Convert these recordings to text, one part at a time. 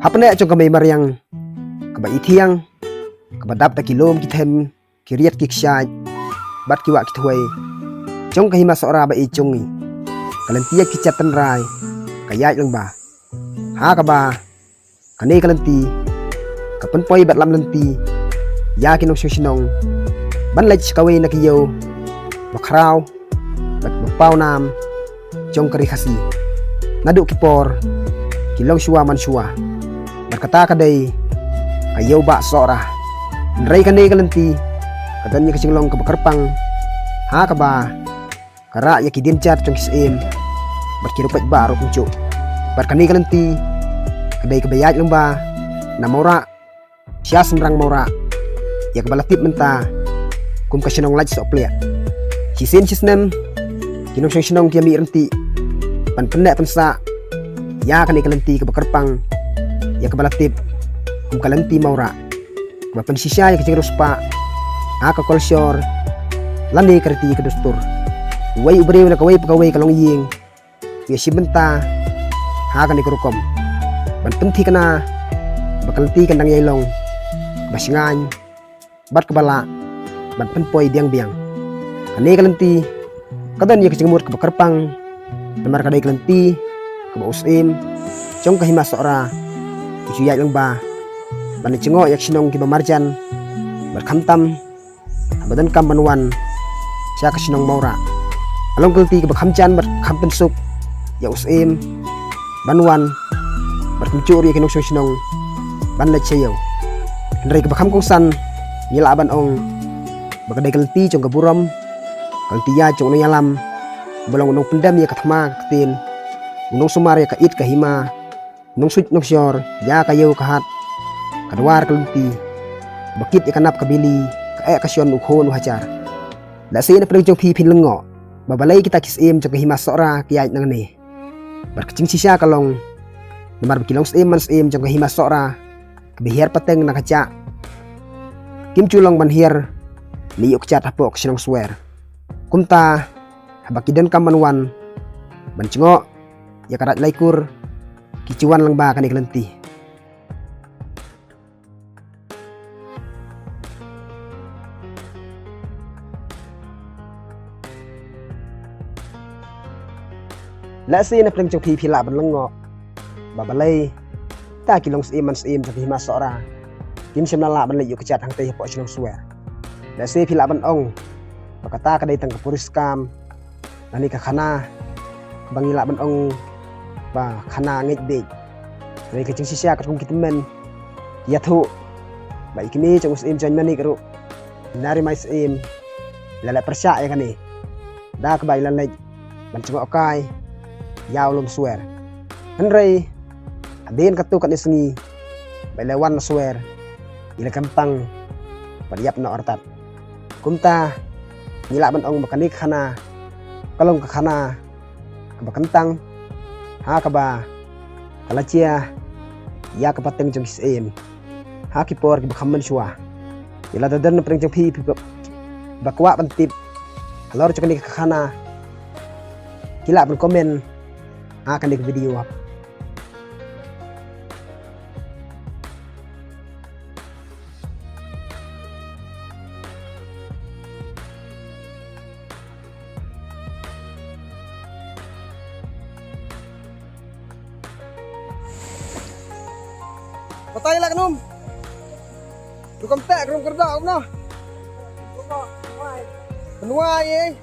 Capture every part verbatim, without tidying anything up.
Hapdeng jong ka mei mariang kaba ithiang, kaba dap da ki lum ki them, ki riat ki kshaid bad ki wah ki thwei jong ka Hima Sohra ba ïeit jong ngi, ka lynti ïaid ki jait tynrai ka ïaid lyngba. Ha kaba kane ka lynti ka pynpoi bad lam lynti ïa ki nongshong shnong ban leit sha kawei na ki ïew ba khraw bad ba pawnam jong ka Ri Khasi. Naduh ki por ki long shuwa man shuwa, bad kata ka dei ka ïew Bah Sohra. Hynrei kane ka lynti ka don ïa ka jinglong kaba kyrpang, ha kaba ka rah ïa ki dienjat jong ki syiem bad ki ruh paidbah ruh kumjuh. Bad kane ka lynti ka dei kaba ïaid lyngba na Mawrah sha Synrang Mawrah, ïa kaba la tip mynta kum ka shnong Lait Sohpliah. Shisien shisnem ki nongshong shnong ki ïa mih ryntih ban pynneh pynsah ïa kane ka lynti kaba kyrpang, ïa kaba la tip kum ka lynti Mawrah, kaba pynshisha ïa ka jingriewspah ha ka kolshor lane ka riti ka dustur. Uwei u briew na kawei pa kawei ka longïing u ïashim bynta ha kane ka rukom ban pynthikna ba ka lynti kan dang ïai long kaba shngaiñ bad kaba lah ban pynpoi biang biang. Kane ka lynti ka don ïa ka jingmut kaba kyrpang, namar ka dei ka lynti kaba u syiem jong ka Hima Sohra u ju ïaid lyngba ban leit jngoh ïa ka shnong kiba marjan bad khamtam haba donkam ban wan sha ka shnong Mawrah. Ka long ka lynti kaba kham jan bad kham pynsuk ïa u syiem ban wan bad kumjuh ruh ïa ki nongshong shnong ban leit sha ïew. Hynrei kaba kham kongsan ngi lah ban ong ba ka dei ka lynti jong ka burom, ka lynti ïaid jong u nongïalam, ba long u nongpyndem ïa ka thma ka ktien, u nongsumar ïa ka ïit ka hima, nongsuit nongshor ïa ka ïew ka hat, ka dwar ka lynti, ba kit ïa ka nap ka bili, ka eh ka shon, u khun u hajar. Lehse na pdeng jong phi phin lyngngoh ba balei kita ki syiem jong ka Hima Sohra ki ïaid nangne. Bad ka jingshisha ka long namar ba ki long syiem man syiem jong ka Hima Sohra, kaba hiar pateng na ka jah, kim ju long ban hiar ne ïoh kjat hapoh ka shnong Swer. Kumta haba ki donkam ban wan ban jngoh ïa ka Raid Laikur, ki ju wan lyngba kane ka lynti. Lehse na pdeng jong phi phi lah ban lyngngoh ba balei kita ki long syiem man syiem jong ka Hima Sohra kim shym la lah ban leit ïoh kjat hangtei hapoh shnong Swer. Lehse phi lah ban ong ba kata ka dei tang ka puriskam lane ka khana ba ngi lah ban ong ba khana ngeit beit. Hynrei ka jingshisha katkum ki tymmen ki ïathuh ba i kmie jong u syiem Join Manik ruh, Nari Mai Syiem, i la leh pyrshah ïa kane da kaba i la leit ban jngoh kai ïa u lum Swer. Hynrei hadien katto katne sngi ba i la wan na Swer, i la kynpang bad ïap noh artat. Kumta ngi lah ban ong ba kane ka khana ka long ka khana kaba kyntang ha kaba ka la jia ïa ka pateng jong ki syiem ha ki por kiba kham mynshuwa. Ïa lada don na pdeng jong phi phi ba, ba kwah ban tip halor jong kane ka khana, phi lah ban comment ha kane ka video. Batai lah ka num. Rukom teh, rukom kerja, um noh. Benua ye.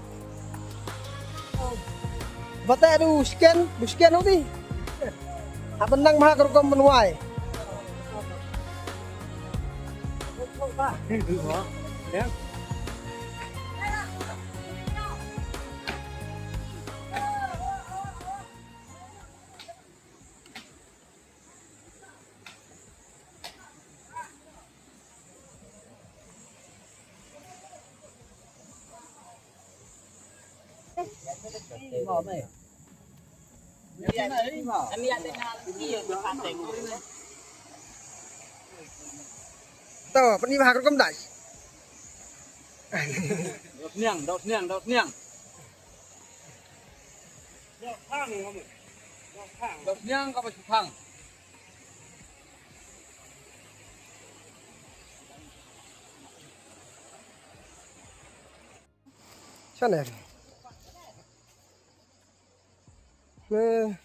Batai du scan, du scan uti. Apa nang maha rukom benua ye. To, pynïap ha ka rukom dai. Dau sniang, dau sniang, dau sniang. Dau sniang ka ba shu phang. Shane. Ne.